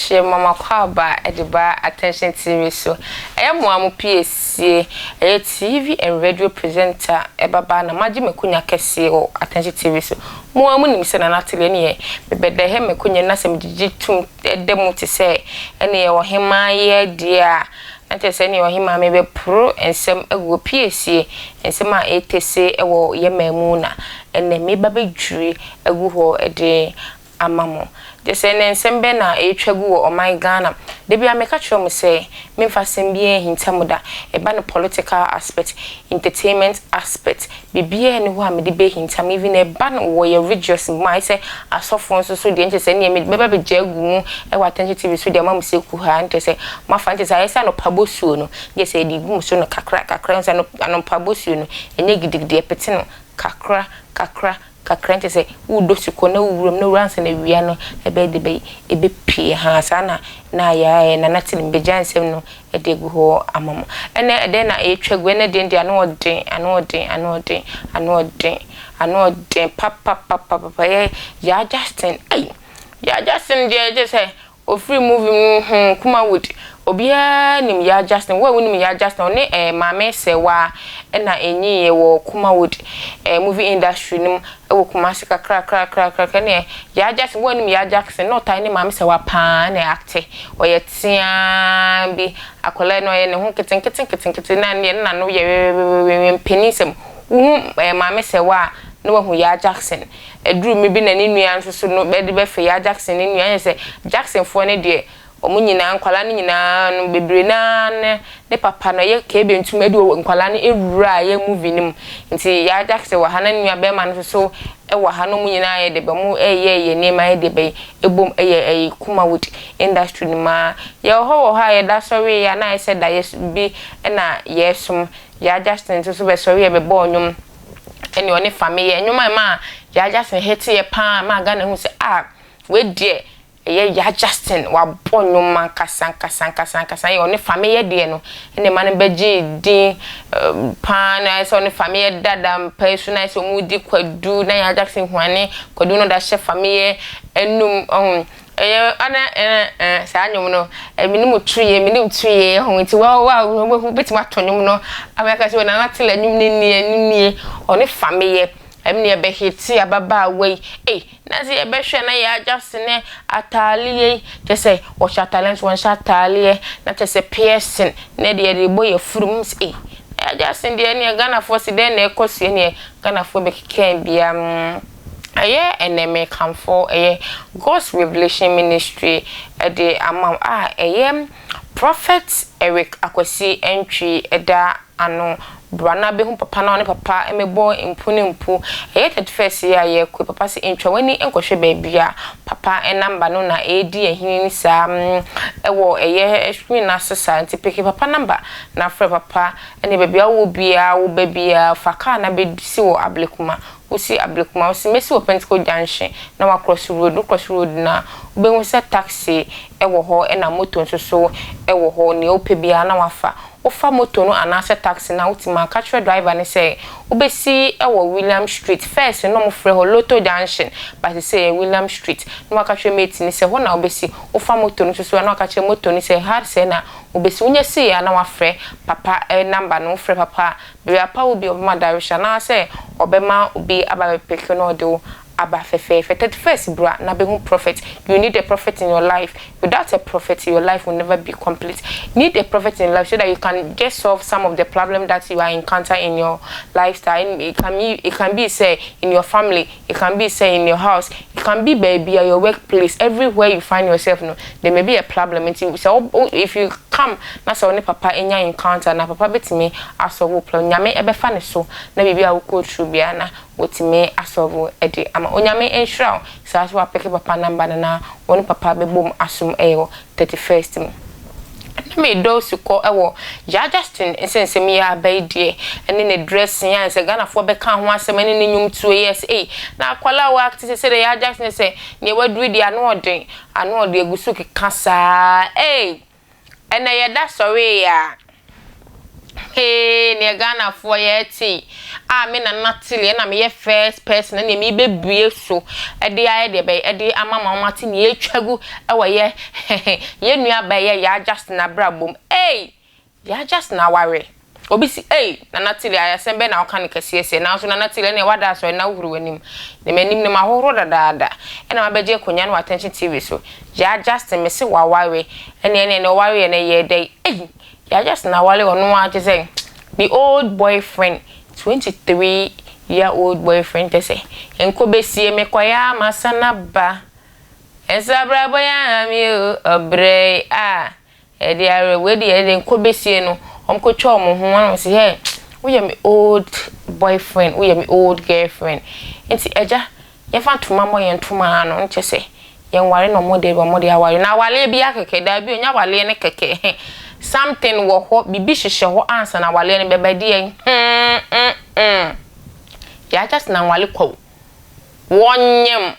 Adehyeɛ Mama Kwaba de ba Attention TV so. Ɛyɛ mo a mo piesie, ɛyɛ TV and radio presenter ɛbaba na magye m'akonya kɛseɛ wɔ Attention TV so. Mo a monim sɛ Nana Tele neɛ mebɛda hɛ m'akonya na sɛ megyegye tum ɛda mu te sɛ ɛneɛ ɔhemaa yɛ deɛ a, na kyerɛ sɛ ɛneɛ ɔhemaa mebɛporo nsɛm agu piesie, nsɛm a ɛtese ɛwɔ yɛ man mu na ɛnɛ meba bɛdwiri agu hɔ de ama mo. Gye sɛ ne nsɛm bɛn na ɛretwa gu wɔ ɔman Ghana. Da bia meka kyerɛ mo sɛ memfa asɛm biara nhinta mo da. Ɛba no political aspect, entertainment aspect, biribiara ni hɔ a mede bɛhinta mo. Even ɛba no wɔ yɛ religious mu a, sɛ asɔfoɔ nso so deɛ, nkyɛ sɛ nneɛ mede bɛba bɛgya agu mu ɛwɔ Attention TV so deɛ ama mo sɛ kuhaa, nkyɛ sɛ mafa nkyɛ sɛ ayɛ sɛ anɔpa bosuo no, gye sɛ yɛde gu mo so no kakra kakra. Sɛ anɔpa bosuo no ɛnyɛ gidigidi, ɛpete no kakra kakra kakra, nkyɛ sɛ wodɔ sukɔ na wowuram na wura ansa na awia no ɛbɛyɛ de bɛyi ɛbɛpie ha saa na ayɛ Nana Tele mbɛgya nsɛm no ɛde agu hɔ ama mo. Ɛnɛ ɛdɛn na ɛtwa gu ɛnɛ deɛ ano ɔden, ano ɔden, ano ɔden, ano ɔden, ano ɔden papapapapa. Yɛ Yaa Justin, ɛy, Yaa Justin deɛ, gye sɛ ofiri movie mu Kumawood, obiara nim Yaa Justin. Wo a wonim Yaa Justin, ɔne Maame Sɛwa ɛna ɛnyiiɛ wɔ Kumawood movie industry no mu ɛwɔ Kumasi kakra kakra kakra kakra. Ne Yaa Justin, wo a wonim Yaa Justin na ɔtae ne Maame Sɛwa paa na acte. Ɔyɛ tea bi akwadaa no, ɔyɛ ne ho nketenkete nketenkete na ne nna no yɛ wɛwɛwɛwɛ mpanin sɛm. Wohu Maame Sɛwa a, na wahu Yaa Jackson. Ɛduru mi bi na ne nua nso so no bɛde bɛfɛ Yaa Jackson ne nua yɛ sɛ Jacksonfoɔ ne deɛ, wɔn nyinaa, nkwadaa no nyinaa no bebree naa ne papa no ɛyɛ Kebe Ntum de nkwadaa no ewura a ɛyɛ movie no mu. Nti Yaa Jackson wɔ ha na ne nua bɛrima no nso so ɛwɔ ha na wɔn nyinaa yɛ de bɛ mo ɛyɛ yɛ nneɛma yɛ de bɛ ebom ɛyɛ Kumawood industry no mu a yɛwɔ hɔ. Wɔ hɔ a yɛda sɔre yɛ a na ayɛ sɛ da yɛ bi ɛna yɛsom. Yaa Justin nso so bɛsɔre yɛ bɛbɔ ɔnwom, ɛne ɔne Fame yɛ nnwom a ɛma Yaa Justin hete yɛ paa ma Ghana hu sɛ a wei deɛ ɛyɛ Yaa Justin, wabɔ nnwom ankasa ankasa ankasa ankasa. Yɛ ɔne Fame yɛ deɛ no ɛna ɛma no bɛgye din paa na ayɛ sɛ ɔne Fame yɛ dada mpa so na ayɛ sɛ ɔmo di kwadu na Yaa Justin huane kwadu no da hyɛ Fame yɛ enum. Ɔho ɛyɛ ana ɛɛ ɛɛ saa nnwom no ɛmi mu tu yɛ, mi nim tu yɛ ho. Nti wa wo bɛtumi ato nnwom no amaka sɛ Nana Tele nnwom no nie no nie, ɔne Fame yɛ ɛmi ne yɛbɛhete ababaawa yi. Ei, na sɛ yɛbɛhwɛ na Yaa Justin ne ataaleɛ yi, kyɛ sɛ wɔhyɛ ataaleɛ nso wɔnhyɛ ataaleɛ na kyɛ sɛ piercing na deɛ yɛde bɔ yɛ furum sɛ ei, Yaa Justin deɛ, neɛ Ghanafoɔ si dɛn na ɛkɔ so neɛ Ghanafoɔ bɛkeka bia. Ɛyɛ ɛnɛ mekamfo ɛyɛ God's Revelation Ministry ɛde ama a ɛyɛ Prophet Eric Akwasi Entry ɛda ano. Bra na bɛhu papa na ɔne papa ɛmɛbɔ mpu ne mpu. Ɛyɛ 31st yi a yɛkɔ, papa sɛ ntwa w'ani nkɔhwɛ baabi a papa ɛnamba no na ɛredi ahini saa ɛwɔ ɛyɛ screen n'ase saa. Nti pick papa number na frɛ papa. Ɛne baabi a wowɔ biara, wo ba biara, fa kaa na bɛsi wɔ Ablekuma. Wosi Ablekuma, wosi mesi wɔ Pentecost Junction na wacross road. Wocross road na wobɛhu sɛ taxi ɛwɔ hɔ ɛna moto nso so ɛwɔ hɔ. Nea wopɛ biara na wafa. Wofa moto no anaasɛ taxi na wotumi aka kyerɛ driver ne sɛ wobɛsi ɛwɔ William Street. First no, ɔmo frɛ hɔ Lotto Junction, but sɛ ɛyɛ William Street na waka kyerɛ mate ne sɛ hɔ na wobɛsi. Wofa moto no nso so na waka kyerɛ moto no sɛ ha sɛ na wobɛsi. Wonya si a na wafrɛ papa number no. Wofrɛ papa baabi apa wo bi, ɔbɛma direction anaasɛ ɔbɛma obi aba bɛpick na ɔde wo aba fɛfɛɛfɛ. 31st, bra na bɛhu prophet. You need a prophet in your life. Without a prophet, your life will never be complete. You need a prophet in life so that you can just solve some of the problem that you are encountering in your lifestyle. It can be say in your family, it can be say in your house, it can be maybe at your workplace. Everywhere you find yourself no, there may be a problem. Nti so if you come na sɛ ɔne papa enya encounter na papa bɛtumi asolve problem, Nyame ɛbɛfa ne so na biribi a wokɔ through bia na wɔtumi asolve ɛde ama. Onyame nhyira wo saa so wapick papa number no na wɔne papa bɛbom asom ɛyɛ wɔ 31st mu. Na medɔ sukɔ ɛwɔ Yaa Justin nsɛnsɛm yi aba yi deɛ, ɛne ne dressing a sɛ Ghanafoɔ bɛka ho asɛm, ɛne ne nnwomtuo yi sɛ ei, na akwadaa a wɔact sɛ deɛ Yaa Justin sɛ nea waduru deɛ, ano ɔden, ano ɔden egu so keka saa. Ei, ɛnɛ yɛda sɔre a. Hee neɛ Ghanafoɔ yɛte a me Nana Tilly ɛna meyɛ first person ɛneɛ mebɛbue so ɛde ayɛ deɛ bɛyɛ ɛde ama ma wɔn ate neɛ atwa gu ɛwɔ yɛ yɛn nua bɛyɛ Yaa Justin abrabɔ mu. Ei! Yaa Justin aware. Obi si ei Nana Tilly ayɛ asɛm bɛn na woka no kɛseɛ sɛ nanso Nana Tilly ɛneɛ wada asɔre na wohuru w'anim ne m'anim no mahohoro dadaada ɛna mabɛgye akonya no wɔ Attention TV so. Yaa Justin mese waware ɛneɛ ɛneɛ neɛ ɔwareɛ no ɛyɛɛ dɛn ei! Yaa Justin aware ɔno ara kyesɛ ne old boyfriend 23 year old boyfriend kyesɛ nkɔ besie mekɔyɛ a masan aba nso abrabɔ yi aha me o ɔbrɛ yi a ɛde awerɛ wei deɛ ɛde nkɔ besie no wɔn kɔtwa wɔn ho wɔn sɛ hey woyɛ me old boyfriend, woyɛ me old girlfriend, nti agya yɛfa ntoma mmɔ yɛn ntoma ano nkyɛ sɛ yɛnware na ɔmo de ɔmo de aware na awaleɛ bi akɛkɛ daabi onya awaleɛ ne kɛkɛ. Something wɔ hɔ, biribi hyehyɛ hɔ ansa na awaleɛ no bɛba deɛ. Yaa Justin anwale kwa o, wɔnyam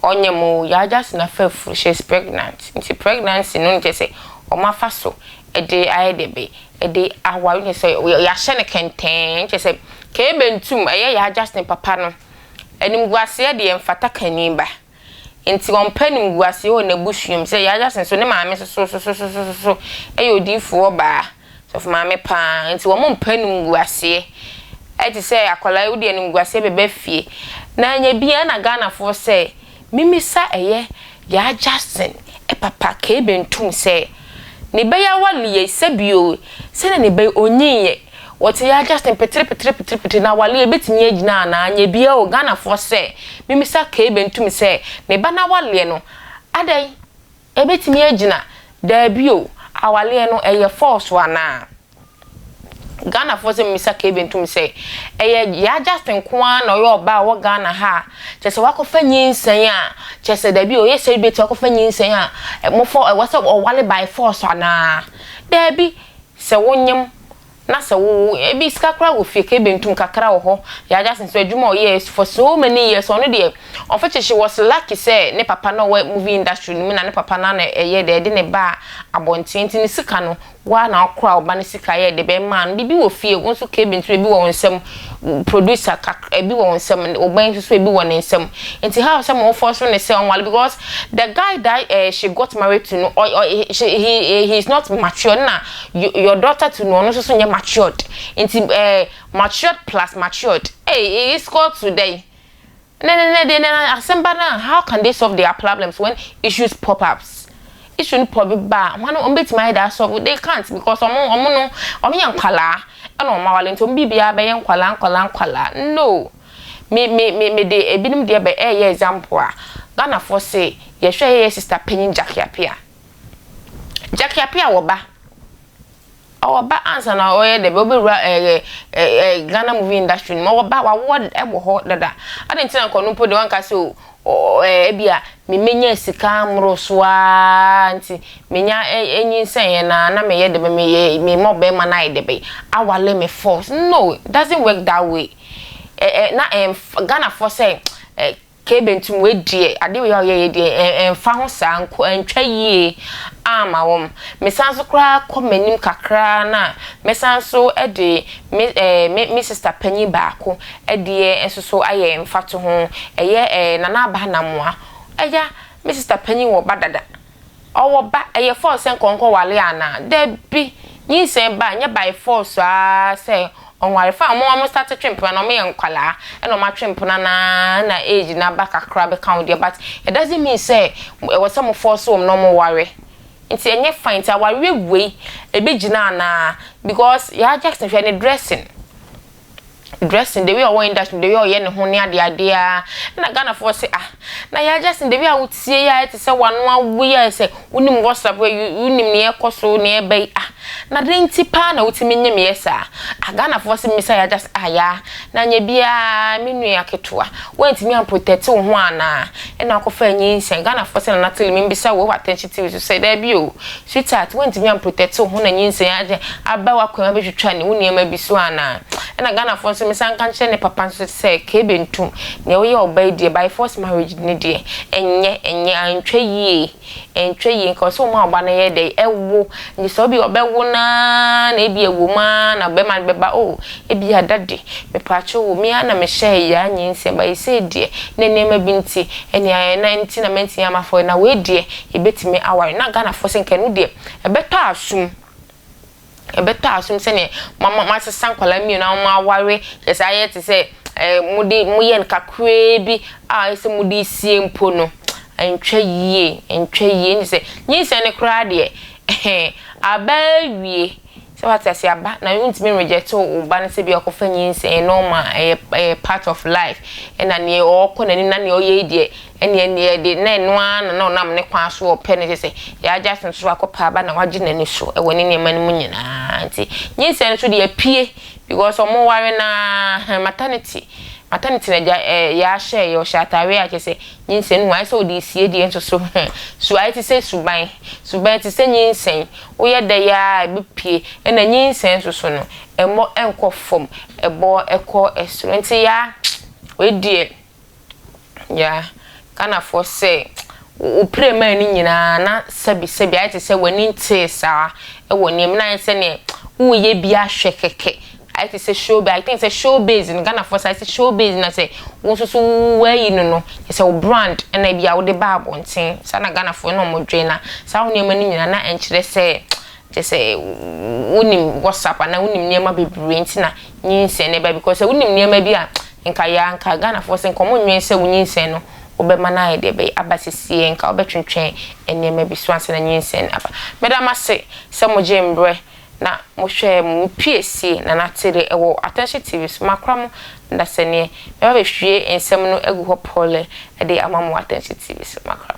ɔnyam o. Yaa Justin afa afuru, she is pregnant, nti pregnancy no nkyɛ sɛ ɔmo afa so ɛde ayɛ deɛ bɛ ɛde aware nkyɛ sɛ yɛahyɛ no kɛntɛn nkyɛ sɛ kee ntum ɛyɛ Yaa Justin papa no animguaseɛ deɛ mfata kani ba nti ɔmpɛ animguaseɛ wɔ n'abusua mu sɛ Yaa Justin so ne maame sosososososo ɛyɛ odiifoɔ baa sɔfo maame paa nti wɔn mpɛ animguaseɛ ɛte sɛ akwadaa yi wode animguaseɛ bɛbɛ fie na anya bia na Ghanafoɔ sɛ mimisa ɛyɛ Yaa Justin ɛpapa kee ntum sɛ ne bɛyɛ awale sɛbio sɛnɛ ne bɛyɛ onyinyɛ wɔte Yaa Justin petere petere petere petere na awale ebetumi agyina anaa anya bia o. Ghanafoɔ sɛ mimisa kee ntum sɛ ne ba n'awaleɛ no adan ebetumi agyina daabi o, awaleɛ no ɛyɛ force anaa? Ghanafoɔ sɛ mmisa kee ntum sɛ ɛyɛ Yaa Justin nko ara na ɔyɛ ɔbaa a ɔwɔ Ghana ha a kyerɛ sɛ wakɔfa nyinsɛn a kyerɛ sɛ daabi ɔyɛ celebrate wakɔfa nyinsɛn a mofɔ ɛwɔ sɛ ɔwale by force anaa daabi? Sɛ wonyam na sɛ wo ebi sika koraa wɔ fie, kee ntum kakra wɔ hɔ. Yaa Justin so adwuma a ɔyɛ for so many years, ɔno deɛ ɔfɛ she was lucky sɛ ne papa na ɔwɔ movie industry no mu na ne papa na na ɛyɛ deɛ ɛde ne ba abɔnten nti ne sika no waa na ɔkora ɔba ne sika yɛ de bɛma no. Bibi wɔ fie, wo nso kee ntum ebi wɔ wɔn nsam, producer kakra ebi wɔ wɔn nsam, ɔban nso so ebi wɔ ne nsam, nti how sɛ mo fɔ so ne sɛ ɔnwale because the guy that she got married to no, ɔ she he is not mature na your daughter to no, ɔno nso so nyɛ matured, nti matured plus matured, hey, it is called today ne ne ne de ne asɛm ba na how can they solve their problems when issues pop up? Issue no pop ba a, wɔn wɔn bɛtumi ayɛ da solve? They can't because ɔmo no ɔmo yɛ nkwalaa ɛna ɔmo awale nti ɔmo biribiara bɛyɛ nkwalaa nkwalaa nkwalaa. No, me de ebinom deɛ bɛ ɛyɛ example a Ghanafoɔ se yɛhwɛ yɛyɛ sister panyin Jackie Appiah. Jackie Appiah wɔ ba, ɔwɔ ba ansa na ɔyɛ dɛ ɔbɛwura ɛɛ ɛɛ Ghana movie industry no mu. Ɔwɔ ba, wawoɔ ɛwɔ hɔ dada adi nti na nkɔno mpo de wanka sɛ o ɛɛ ebi a memenya sika mmoro so aa nti menya enyinsɛn yɛ na meyɛ dɛ meyɛ me mɔ bɛrima na ayɛ dɛ bɛ awale me force. No, it doesn't work that way. Ɛɛ na ɛɛ Ghanafoɔ sɛ kebe ntum wei deɛ adeɛ wei a ɔyɛ yɛ deɛ ɛmfa ho saa nko ɛntwa yie ama wɔn. Mesan so koraa kɔ m'anim kakra na mesan so ɛde me ɛɛ me me sister panyin baako ɛdeɛ nso so ayɛ mfato ho, ɛyɛ Nana Aba Anamoah. Ɛya me sister panyin wɔ ba dada, ɔwɔ ba, ɛyɛ force sɛ nkɔnkɔ wale ana? Dabi, nyinsɛn ba nyɛ by force aa sɛ ɔnware fa. Ɔmo start twe mpena na ɔmo yɛ nkwalaa ɛna ɔmo atwe mpena na age na ba kakra bɛka ho deɛ, but it doesn't mean sɛ ɛwɔ sɛ mo force wɔn na ɔmo ware. Nti ɛnyɛ fine. Nti awareɛ wei ebi gyina anaa? Because Yaa Jackson, hwɛ ne dressing, the way ɔwɔ industry, the way ɔyɛ ne ho ne ade adeɛ a ɛna Ghanafoɔ sɛ ah na Yaa Jackson, the way a wotie yi a ɛte sɛ wano awo yi a sɛ wonim WhatsApp yi, wonim nea ɛkɔ so nea ɛbɛ yi, ah na de nti paa na wotumi nyim yɛ saa. Ah, Ghanafoɔ sɛ mmisa Yaa Jackson, ah yaa na nyɛ biara me nua ketewa wɔntumi amprotect wo ho anaa ɛna akɔfa nyinsɛn? Ghanafoɔ sɛ Nana Tele membisa wo wɔ Attention TV so sɛ daabi o, sweetheart, wɔntumi amprotect wo ho na nyinsɛn agye aba w'akwan abɛtwitwa ne wo nneɛma bi so anaa? Ɛna Ghanafoɔ nso mesan ka nkyerɛ ne papa nso sɛ kebe ntum nea woyɛ ɔba yi deɛ by force marriage ne deɛ ɛnyɛ antwa yie, ɛntwa yie. Nka ɔsɛ ɔmo a ɔba no yɛ dɛ ɛwo nti sɛ obi ɔbɛwo. Mobɛwo no ara na ebia ɛwɔ mu ara na bɛrima no bɛba, oh, ebia daddy, mepaakyɛw o, me ara na mehyɛɛ yaa nyinsɛn, but seisei deɛ, na nneɛma bi nti, ɛnea ɛna nti na mantumi amma afɔre, na wei deɛ, yɛbɛtumi aware. Na Ghanafoɔ sɛ nka ɛno deɛ, ɛbɛtɔ asom. Ɛbɛtɔ asom sɛdeɛ moama moasesa nkwadaa mmienu a moaware, kyerɛ sɛ ayɛ te sɛ ɛɛ mode moyɛ no kakraa bi a ayɛ sɛ mode resie mpo no, ɛntwa yie, ɛntwa yie. Ɛne sɛ nyinsɛn no koraa deɛ, ɛhɛn, aba awie. Sɛ wate aseɛ, aba na wontumi nreject wo ba no sɛ bi a ɔkɔfa nyinsɛn, normal, ɛyɛ ɛyɛ part of life. Ɛna neɛ ɔrekɔ n'anim na neɛ ɔyɛ yi deɛ, Ɛnneɛ neɛ de na ɛno ara na na ɔnam ne kwan so ɔpɛ no kyerɛ sɛ yɛagye ato so akɔpɛ aba na wagye n'ani so wɔ ne nneɛma no mu nyinaa nti nyinsɛn nso deɛ apue because ɔmo ware no ara maternity maternity na gya ɛɛ yɛahyɛ yɛ ɔhyɛ ataareɛ a kyerɛ sɛ nyinsɛn no ho ayɛ sɛ ɔde resie deɛ nso so su ayɛ te sɛ suban suban te sɛ nyinsɛn woyɛ dɛ yɛ ara ɛbɛpue ɛna nyinsɛn nso so no ɛmmɔ ɛnkɔ fam ɛbɔ ɛkɔ soro nti yaa wei deɛ. Yeah, Ghanafoɔ sɛ wo pray maa ne nyinaa na sɛbi sɛbi ayɛ te sɛ w'ani ntee saa wɔ nneɛma na ayɛ sɛ neɛ woyɛ bi ahwɛ kɛkɛ ayɛ te sɛ show I think sɛ show base no Ghanafoɔ sɛ ayɛ sɛ show base na sɛ wo nso so woayi no no sɛ wo brand ɛna bi a wode ba abɔnten saa na Ghanafoɔ na wɔn dwen na saa wo nneɛma no nyinaa na ɛnkyerɛ sɛ Kyerɛ sɛ wonim WhatsApp anaa wonim nneɛma bebree nti na nyinsɛn no ba because sɛ wonim nneɛma bi a nka yɛ a nka Ghanafoɔ sɛ nka wɔn nnwen sɛ wo nyinsɛn no wobɛma no ayɛ deɛ ɛbɛyɛ aba sesie nka wobɛtwentwɛn nneɛma bi so ansa na nyinsɛn no aba. Meda mo ase sɛ mogyee mbrɛ na mohwɛɛ mo piesie Nana Tele wɔ Attention TV so. Makora mo dasɛneɛ. Mɛba abɛhwie nsɛm no agu hɔ pɔlɛ de ama mo wɔ Attention TV so. Makora.